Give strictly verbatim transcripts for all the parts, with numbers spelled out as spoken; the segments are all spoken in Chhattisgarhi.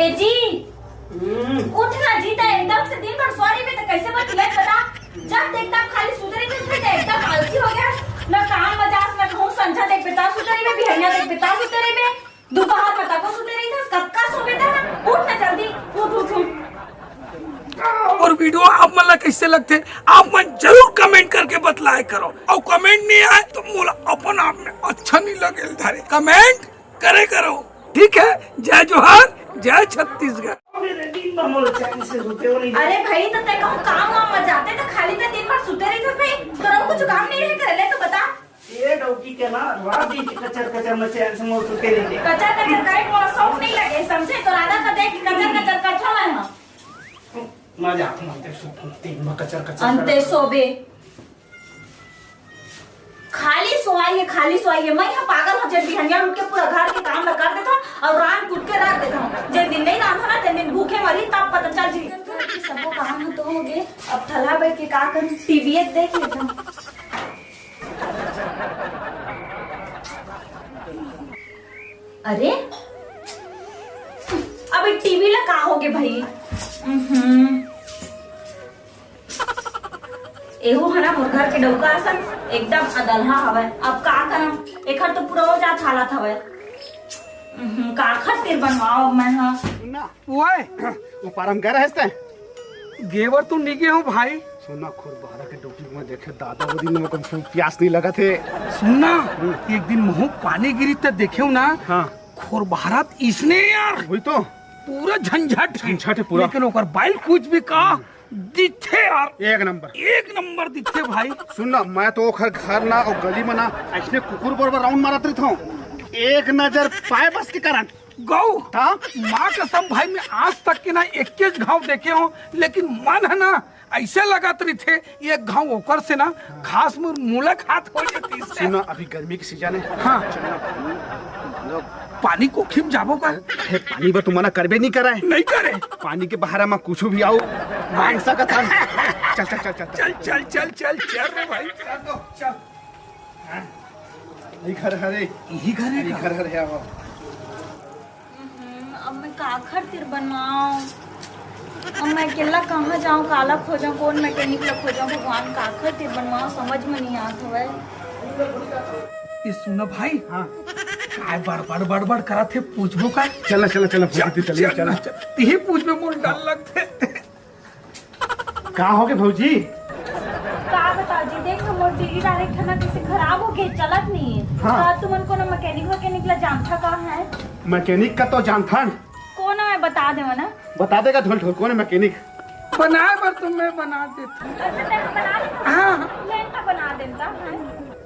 ए जी, हम्म। उठ ना जी, त एकदम से दिन भर सोए रहिबे त कैसे बतियाए बता? जब देख तब खाली सुते रहिबे, फिर त एकदम आलसी हो गे हस। न काम म जास, न कहूँ संझा देखबे त सुते रहिबे, बिहनिया देखबे त सुते रहिबे, दोपहर म तको सुते रहिथस, कतका सोबे त? उठ ना जल्दी, उठ, उठ, उठ। और वीडियो आप मन ला कैसे लगथे, आप मन जरूर कमेंट करके बतलाए करो, और कमेंट नहीं आए तो मोला अपन आप में अच्छा नहीं लगे धरे। कमेंट करे करो। ठीक है, जय जोहार, जय छत्तीसगढ़। मेरे दिन भर मोला चैन से सोते हो नहीं। अरे भाई, त तैं कहूँ काम वाम म जाते त खाली त दिन भर सुते रहिथस भाई, तोरा कुछ काम नहीं रहे करे ले तो बता। ये डौकी के ना रात दिन के कचर कचर म चैन से मोर सुते नहीं दे। कचर कचर करे मोला शौक नहीं लगे, समझे? तोर आदत ल देख के कचर कचर करथों मैं ह। मैं जाथों, अंते सो, दिन भर कचर कचर अंते करत। सोबे। खाली सोवाई हे, खाली सोवाई हे। मैं ह पागल हूँ, जब बिहनिया उठ के पूरा घर के काम ल कर देथों और रांध कूट के रख देथों। जब दिन नहीं रांधों ना, तेन दिन भूखे मरी, तब पता चल जी। सबो काम ह तो हो गे, अब थल्हा बैठ के का करूँ, टीवी देख लेथों। अरे, अबे टीवी ला का हो गे भाई? हम्म। एहू ह ना मोर घर के डउका असन एकदम अदलहा हवय। अब का करम, एखर तो पूरा हो जात हालत हवय। हम्म, काखर तीर बनवाओ अब मैं ह। सुनना। ओए, वो पारम गए रहेस तैं? गेवर तो निगे हो भाई। सुनना, खुरबहरा के डौकी में देखे दादा, वो दिन में कम से कम प्यास नहीं लगत हे। सुनना, हम्म। एक दिन महू पानी गिरी त देखे हो ना, हाँ। खुरबहरा त इसने यार। वही तो। पूरा झंझट हे। झंझट हे पूरा। लेकिन ओकर बाइल कुछ भी का दिखे यार। एक नंबर। एक नंबर दिखे भाई। सुन ना, मैं तो ओखर घर ना और गली में ना ऐसने कुकुर बरोबर राउंड मारत रहिथों। एक नजर पाए बस के कारण। गौ, हाँ? माँ कसम भाई, मैं आज तक के ना इक्कीस घाव देखे हों, लेकिन मन है ना ऐसे लगत रहिथे, एक घाव ओकर से ना खास मोर मुलाकात हो जाती से। सुन ना, अभी गर्मी के सीजन हे। हाँ। चल ना, पानी, मतलब पानी कोखी म जाबो का? हे, पानी बर तो मना करबे नहीं करे। नहीं करे। पानी के बहारा में कुछ भी आओ, मांग सकत हन। चल, चल, चल, चल। चल, चल, चल, चल, चल रे भाई। चल तो, चल। हाँ। यही घर हरे। यही घर हे यही का? घर हरे, आवा। हम्म, अब मैं काखर तीर बनवाओं? अब मैं अकेला कहाँ जाऊँ, काला खोजों, कौन मैकेनिक ला खोजों? भगवान, काखर तीर बनवाओं, समझ में नहीं आत हवय। ये सुन ना भाई, हाँ। काय बड़बड़ बड़बड़ करत हे, पूछबो का? चल ना, चल ना, चल ना, चल, चल, चल, चल। चल ना, चल। तिही पूछबे, मोर डर लगथे। का होगे भौजी? का बताओ जी, देख ना, मोर टीवी डायरेक्ट है ना, कैसे खराब हो गए, चलत नहीं है। हाँ। तो तुमन कोनो मैकेनिक वैकेनिक ला जानथा का है? मैकेनिक का तो जानथन। कौन है, बता देवा ना। बता देगा ढोल ढोल, कौन है मैकेनिक? बनाए बर तो मैं बना देता हूँ। अच्छा, तैं बना लेता? हाँ, हाँ। मैं तो बना देता है।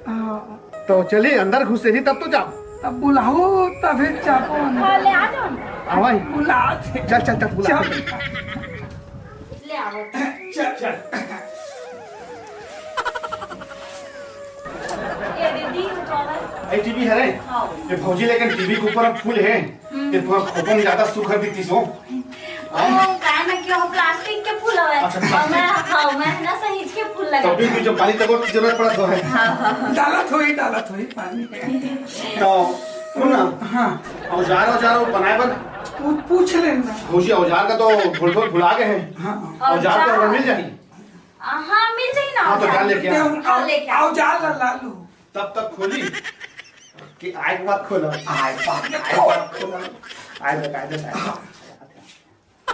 हाँ। तो चली अंदर घुसे ही तब तो जाओ। अब बुलाओ तभी जाबो अंदर। हाँ, ले आ जाओ। आवा ही। बुला दे। चल, चल, चल, बुला। चल। ले आओ। चल, चल। ये दीदी, तो आवा। ए, टीवी हरे? हाँ। ये भौजी लेकिन टीवी के ऊपर अब फूल है। हम्म। ये पूरा खोपा में ज्यादा सुघर दिखती सो। ओ, का ना कि वो प्लास्टिक के फूल हवे। अच्छा, प्लास्टिक। और मैं, हाँ, मैं ना सही के फूल लगा। तब भी कुछ पानी तको जरूरत पड़त हो है। हाँ, हाँ, हाँ। डालत होई, डालत होई पानी। तो सुन ना। हाँ। औजार, औजार वो बनाए बर। पू-, पूछ लेना। भौजी औजार का तो भूल, भूल, भुला गए हैं। हाँ। औजार तो औजार? हमें मिल जाही। हाँ, मिल जाही ना हाँ, तो औजार। जा लेके आ। दे, हाँ, लेके आ। औजार ला, ला लू। तब तक खोली कि आए के बाद खोला। आए के बाद, आए के बाद खोला। आए देख, आए देख, आए देख। अ,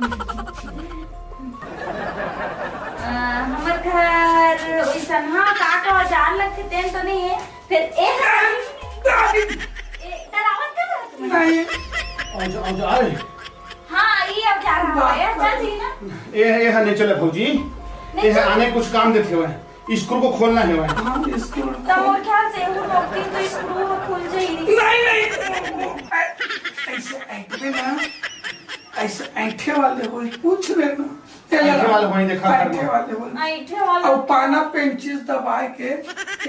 हमर घर ओइसन, हाँ, का का औजार लगथे, तेन तो नहीं है। फिर ए, ए, डरावत का करत हूँ? नहीं। औज-, औजार है। हाँ, ये औजार वाह। है, चल जी ना। ए, ए, हाँ, नहीं चले भौजी। नहीं ए, चले। आने कुछ काम देते हुए। स्क्रू को खोलना है भाई। हाँ, स्क्रू तो खोल। मोर ख्याल से वो टोपी तो स्क्रू में खुल जाई। नहीं, नहीं, वो, वो, ऐ-, ऐसे ऐंठबे ना, ऐसे ऐंठे वाले होई, पूछ लेना। ये ऐंठे लगा। वाले होई, देखा ऐंठे करना। वाले होई। ऐंठे वाले। और पाना पेंचिस दबाए के,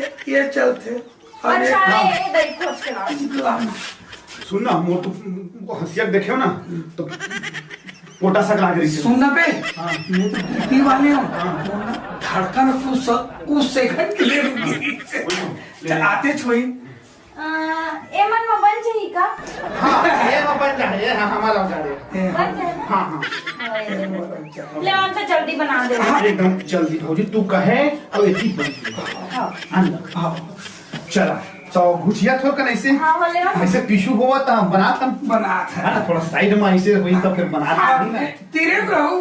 ये, ये चलते। और अच्छा, ये हाँ। ये दही खोज के ला। लाना। सुन ना, मोर तो हंसिया के देखे हो ना, तो पोटा सा लाग रही है। सुन ना बे, हाँ। मैं तो बीपी वाले हूँ। हाँ। मोर ना धड़कन कुछ स-, कुछ सेकंड के लिए रुक गई। वही तो। चल, आते छोई। अ, ए मन म बन जाही का? हाँ, ए म बन जाही, ए, हाँ, हमारा हो जा रही है। ए, बन जाही ना? हाँ, हाँ। हाँ, ए दे। ले, हमसे जल्दी बना दे। हाँ, एकदम जल्दी भौजी, तू कहे, अब एक ही बन गई। हाँ। आन ला। हाँ। चला, तो घुटिया थोर कन ऐसे, हाँ, हो ले, हो। ऐसे टिशू होवा त बनात हन। बनात है। है ना, थोड़ा साइड में ऐसे वही तो फिर बनात हाँ, हन ना। तेरे में रहू।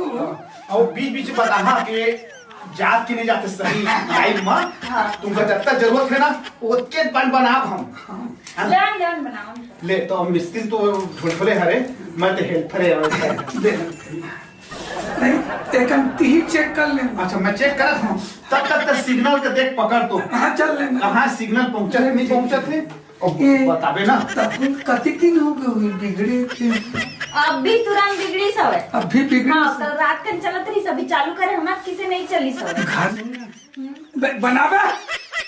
और बीच बीच में बता, हाँ, कि जात के नहीं जाते सही टाइम में। हाँ। तुमका जितना जरूरत है ना, ओतके बन बनाब हम। हाँ। है ना? जान, जान बनाओ। ले, तो हम मिस्त्री तो ढोलढोले हरे, मैं तो हेल्पर है। दे। नहीं, एक हम तीही चेक कर लेंगे। अच्छा, मैं चेक करत हूँ। तब तक तो सिग्नल के देख पकड़ तो। हाँ, चल लेंगे। कहाँ सिग्नल पहुँचत है, नहीं पहुँचत है? अब ये बताबे ना। तब कति दिन हो गए हुए बिगड़े थे? अभी तुरंत बिगड़ी सवय। अभी बिगड़ी हाँ, सवय। कल रात कन चलत रही, अभी चालू करे, हमार किसे नहीं चली सवय। घर में बे-, बनाबे?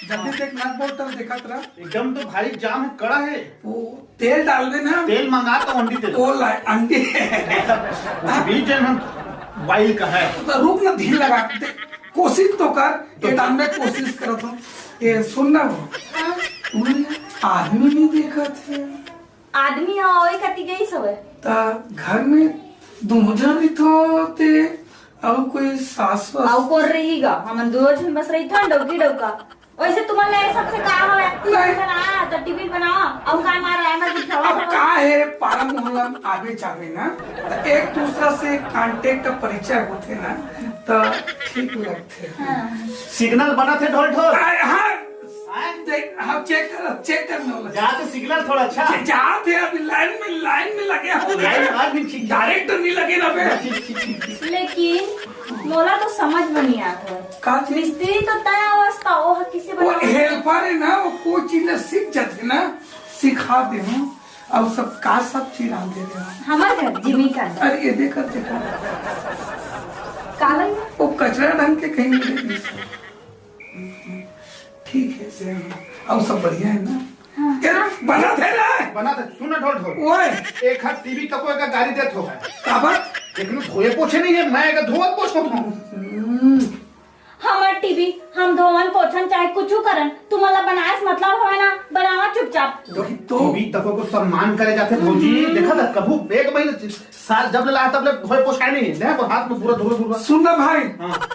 जल्दी देख, नट बोल्ट तक देखत रह। एकदम तो भारी जाम है, कड़ा है। वो तेल डालबे ना। तेल मंगा तो अंडी तेल। वो ला, अंडी। मतलब, कुछ भी जन हम बाइल का है। तो रुक ना, धीर लगा। दे, कोशिश तो कर। ये डाल में कोशिश करत हूँ। ये सुन ना वो। हाँ। वो आदमी नहीं देखत है। आदमी ह, ओए कति गई सवय? त घर में दू झन रहिथो ते, अउ कोई सास वास? अउ कोन रही गा? हमन दू झन बस रहिथन, डौकी डौका। वैसे तुमन ले सबसे का हवय? नहीं। ना, त टीवी बनाओ, अउ का मार रहा है, मैं कुछ अब का है, पारा मोहल्ला में आवे जावे ना, त एक दूसरा से कांटेक्ट, परिचय होथे ना, त ठीक लगथे। हाँ। सिग्नल बनत हे ढोल ढोल। आ, हाँ। हाँ? देख, हाँ, चेक कर, चेक कर लो। जा तो सिग्नल थोड़ा अच्छा। जा, जात हे, अभी लाइन में, लाइन में लगे हो। लाइन बाद में ठीक। डायरेक्ट तो नहीं लगे ना बे। ठीक, ठीक, ठीक, ठीक। लेकिन मोला तो समझ में नहीं आता है। का चीज? मिस्त्री तो तय अवस्था, वो किसे वो बनावे? हेल्पर है ना, वो कोई चीज ला सीख जाथे ना, सिखा दे हूँ। अब सब का सब चीज डाल दे रहे हो। हमार घर, जिमी का। अरे ये देखा, देखा। का भाई? वो कचरा ढंग के कहीं मिले नहीं। ठीक है, से हाँ। अब सब बढ़िया है ना? हाँ। ए, बना थे ना? बना थे, सुन ना ढोल ढोल। ओए। एक हाथ टीवी तको एक गाड़ी देत हो है। काबर? लेकिन धोए पोछे नहीं है, मैं एक धोवत पोछत हूँ। हम्म। हमर टीवी, हम धोवन पोछन चाहे कुछु करन, तुमन ला बनाए से मतलब हवय ना, बनावा चुपचाप। तो, तो टीवी तको को सम्मान करे जाथे भौजी, हम्म। देखा था कभू एक महीने साल जब ले लाया तब ले धोए पोछाए नहीं, देखो हाथ में पूरा धूल धूल। सुन ना भाई, हाँ।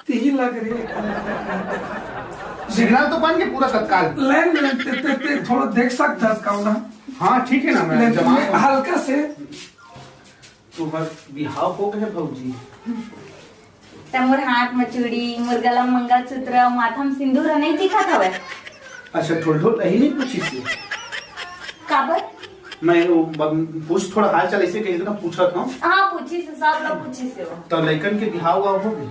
तिही लग रही है। सिग्नल तो बन के पूरा तत्काल। लाइन में ते, ते, ते थोड़ा देख सकता है कौन है। हाँ, ठीक है ना, मैं लेकिन जमा ये हल्का से। तुम्हार बिहाव हो गए भौजी? त मोर हाथ में चूड़ी, मोर गला में मंगलसूत्र, माथा में सिंदूर नहीं दिखत हवे। अच्छा, ढोल ढोल यही नहीं पूछी थी? काबर? मैं वो ब-, पूछ थोड़ा हाल चाल ऐसे कह देना, पूछत हूँ। हाँ, पूछी से, सब लोग पूछी से हो। तो लइकन के बिहाव वाव हो गए?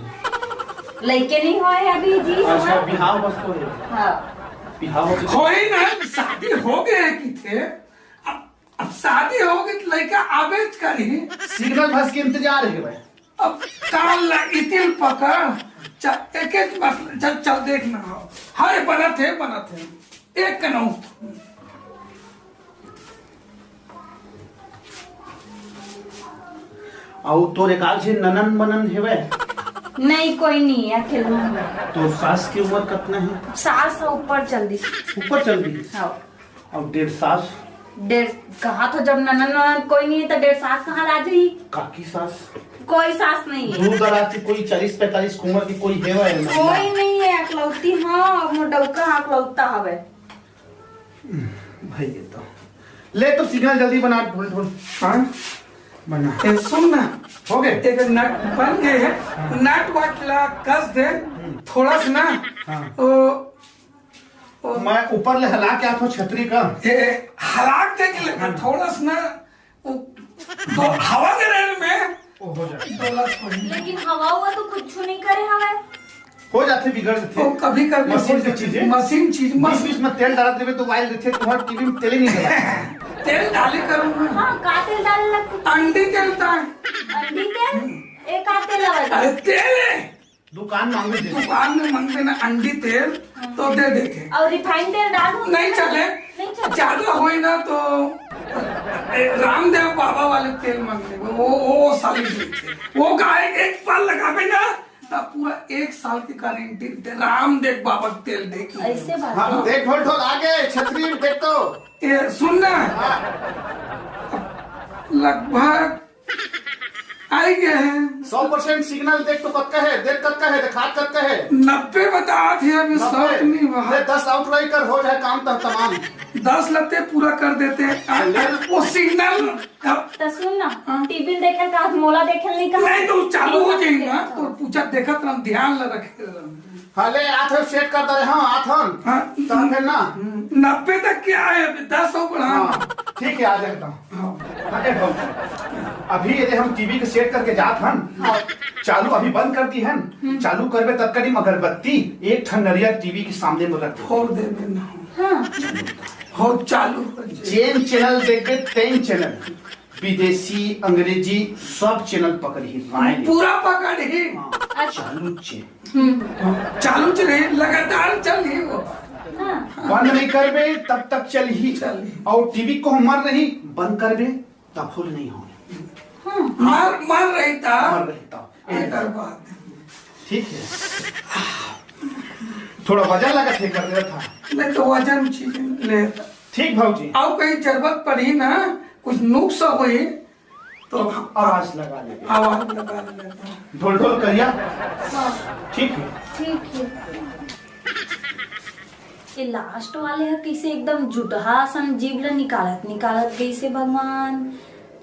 लइके नहीं होए अभी जी, अच्छा, हमारे। बिहाव बस तो है। हाँ। बिहाव हो गए। होए ना, शादी हो गए है किथे। अब, अब शादी हो गई तो लइका आबे करी। सिग्नल बस के इंतजार है भाई। अब कान ला इतिल पकड़, चल, एक एक बात, चल, चल देख ना हो। हाय, बनत हे, बनत हे। एक कनऊ। अउ तोर एकाल से ननन मनन हेवय? नहीं, कोई नहीं है, अकेला हूँ। तोर सास के उम्र कतना हे? सास ह ऊपर चल दी। ऊपर चल दी? हाँ। अउ डेढ़ सास? डेढ़, कहा तो जब ननन ननन कोई नहीं है तो डेढ़ सास कहाँ ला जाही? काकी सास? कोई सास नहीं है। दूर दराज के कोई चालीस पैंतालीस उम्र के कोई हेवय ना? कोई नहीं है, अकलौती, हाँ, मोर डौका अकलौता हवे। भाई ये तो। ले तो सिग्नल जल्दी बना, ढोल ढोल। हाँ? बना। ए, सुन ना। हो गए? एक नट बन गए है, नट वट ला कस दे, थोड़ा सा ना। हाँ। ओ, ओ, मैं ऊपर ले हला के आथो छतरी का। ए, हला के देख ले, हाँ। थोड़ा सा ना, ओ, तो हवा के रहने में ओ, हो जाए। डोला थोड़ी। लेकिन हवा हुआ तो कुछ नहीं करे हवे। हो जाथे, बिगड़ जाथे। ओ, कभी कभी मशीन हो के जाथे। चीज है। मशीन चीज, बीच मशीन। बीच में तेल डालत रहे तो वाइल देथे, तुम्हारे टीवी में तेल ही नहीं डाला। तेल डाले करूँ मैं। हाँ, का तेल डाले लगथे? अंडी तेल का। अंडी तेल? हम्म। ए, का तेल हवे? अरे तेल है। दुकान मांगे दे। दुकान में मांगबे ना अंडी तेल, तो दे देथे। अउ रिफाइन तेल डालहू? नहीं चले। नहीं चले। ज्यादा होई ना तो, ए, रामदेव बाबा वाले तेल मांग ले, वो, वो, वो साले देथे। वो गाय एक बार लगाबे ना, तब पूरा एक साल की गारंटी देते, रामदेव बाबा के तेल देखी। ऐसे बात हाँ, है। देख ढोल ढोल आ गए, छतरी देख तो। ए, सुन ना। हाँ। लगभग आई गए हैं। सौ परसेंट सिग्नल देख तो कतका है, देख कतका है, देखात कतका है। नब्बे बतात हे, अभी नब्बे। सौ नहीं हुआ। ले, दस आउटराई कर, हो जाए काम तो तमाम। दस लगते पूरा कर देते हैं। आ, ले। वो सिग्नल अब त सुन ना, हाँ। टीवी देखे का, आज मोला देखे नहीं कहा। नहीं तो चालू हो जाएगा, तो पूछा देखत रह, ध्यान ला रखे रह। हाँ, ले, आत हो, सेट कर दे रहे, हाँ, आत हन। हाँ। तो फिर ना। हम्म, नब्बे तक क्या है, अभी दस हो बढ़ा। हाँ, ठीक है, आ जाता हूँ। हाँ। हाँ, ए, भाऊ, अभी ये हम टीवी के सेट करके जात हन। हाँ। चालू अभी बंद कर दी हन। हम्म। चालू करबे तब करी अगरबत्ती, एक ठन नरियर टीवी के सामने में रख दे। फोड़ देबे ना। हाँ। हो, चालू कर दे। जेन चैनल देखबे, तेन चैनल, विदेशी, अंग्रेजी, सब चैनल पकड़ही, राय ले। पूरा पकड़ही। हाँ, अच्छा। चालू चे। हम्म। चालू च रही, लगातार चलही वो। हाँ। बंद नहीं करबे, तब तक चलही। चलही। और टीवी को मर रही, बंद करबे, तब फुल नहीं हो। हाँ। मर, मर रही था। मर रही था। एकर बात। ठीक है। थोड़ा वजन लगा थे कर देता था। नहीं तो वजन चीज ले। ठीक भौजी। आओ कहीं जरूरत पड़ी ना, कुछ नुक्स हुई, तो आवाज लगा लेंगे। आवाज लगा लेता। ढोल ढोल करिया। हाँ। ठीक है। ठीक है। ये लास्ट वाले ह कइसे एकदम जुटहा असन जीभ ल निकालत निकालत गइसे भगवान।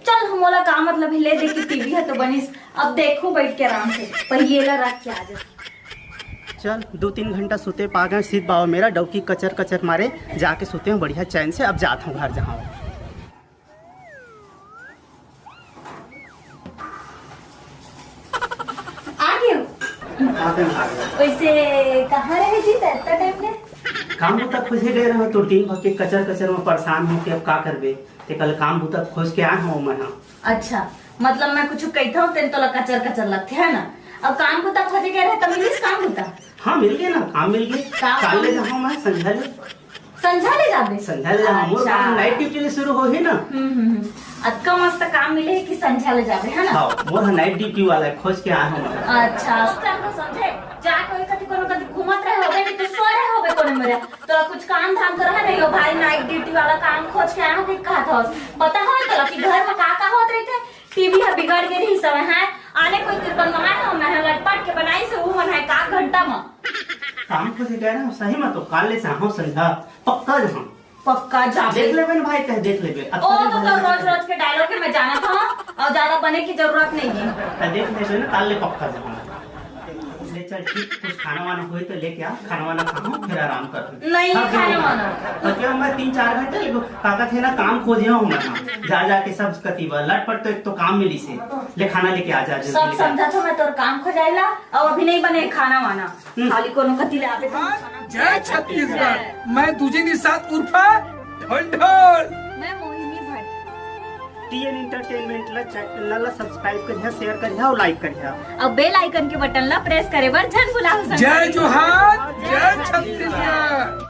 चल, हमोला का मतलब है, ले दे के टीवी ह तो बनिस, अब देखो बैठ के आराम से, पहिले ला रख के आ जा। चल, दो तीन घंटा सुते पा गए, सिर बाबा मेरा डौकी कचर कचर मारे, जाके सुते हूँ बढ़िया चैन से, अब जात हूँ घर जहाँ। आ गयो। वैसे कहाँ रहे जी त इतना टाइम ले? काम बुता खोजे गए रहो तो दिन भर के कचर कचर में परेशान हो के अब का करबे, ते कल काम बुता खोज के आए हूँ मैं। हाँ। अच्छा, मतलब मैं कुछ कहता हूँ तेन तोला कचर कचर लगते है ना। अब काम बुता खोजे गए रहे तो मिलिस काम बुता? हाँ, मिल गए ना, काम मिल गए। का काल ले काम? जाऊँ मैं संझा ले। संझा ले जाबे? संझा ले जाबे, मोर अच्छा। काम नाइट ड्यूटी ले शुरू होही ना। हम्म, हम्म, हम्म। अतका मस्त काम मिले है कि संझा ले जाबे, है ना? हाँ, मोर ह नाइट ड्यूटी वाला है, खोज के आए हूँ मैं। अच्छा, उस टाइम तो समझे, जा कोई कति कोनो कति घूमत रहे होबे, नहीं तो सो रहे होबे कोने मेरे। तोला कुछ काम धाम तो रहे नहीं हो भाई, नाइट ड्यूटी वाला काम खोज के आए हो कि कहत हो? पता हो तोला कि घर में का का होत रहिथे? टीवी ह बिगड़ गे रही सब है, आने कोई तिर बनवाए हो, मैं ह लटपट के बनाई से वो मन है का घंटा में। काम खोजे गए ना, सही में तो काल ले चाहो संझा, पक्का जहाँ। पक्का जाबे। देख लेबे ना भाई, कह देख लेबे। ओ, तो, तो रोज रोज के डायलॉग है, मैं जानत हूँ, और ज्यादा बने की जरूरत नहीं है। कह देख लेबे ना, काल ले पक्का जहाँ। ले चल ठीक, कुछ खाना वाना होई तो लेके आ, खाना वाना खाहूँ, फिर आराम कर। नहीं, हाँ, खाना वाना। तो क्या मैं तीन चार घंटे लेगो, काका थे ना काम खोजे हूँ मैं, हाँ। जा जाके सब कति बार लटपट तो एक तो काम मिली से, ले खाना लेके आ जा, जल्दी सब लेके आ। समझा था मैं तोर काम खोजाइला, अब अभी नहीं बने खाना वाना। हम्म। खाली कोनो कति ले आबे तो। जय छत्तीसगढ़। मैं दूजे निषाद उर्फा ढोल ढोल। मैं मोहिनी भट्ट। टीएन एंटरटेनमेंट ला चैनल ला सब्सक्राइब करिहा, शेयर करिहा और लाइक करिहा। अब बेल आइकन के बटन ला प्रेस करे बर झन भुलाहू संगवारी। जय जोहार, जय छत्तीसगढ़।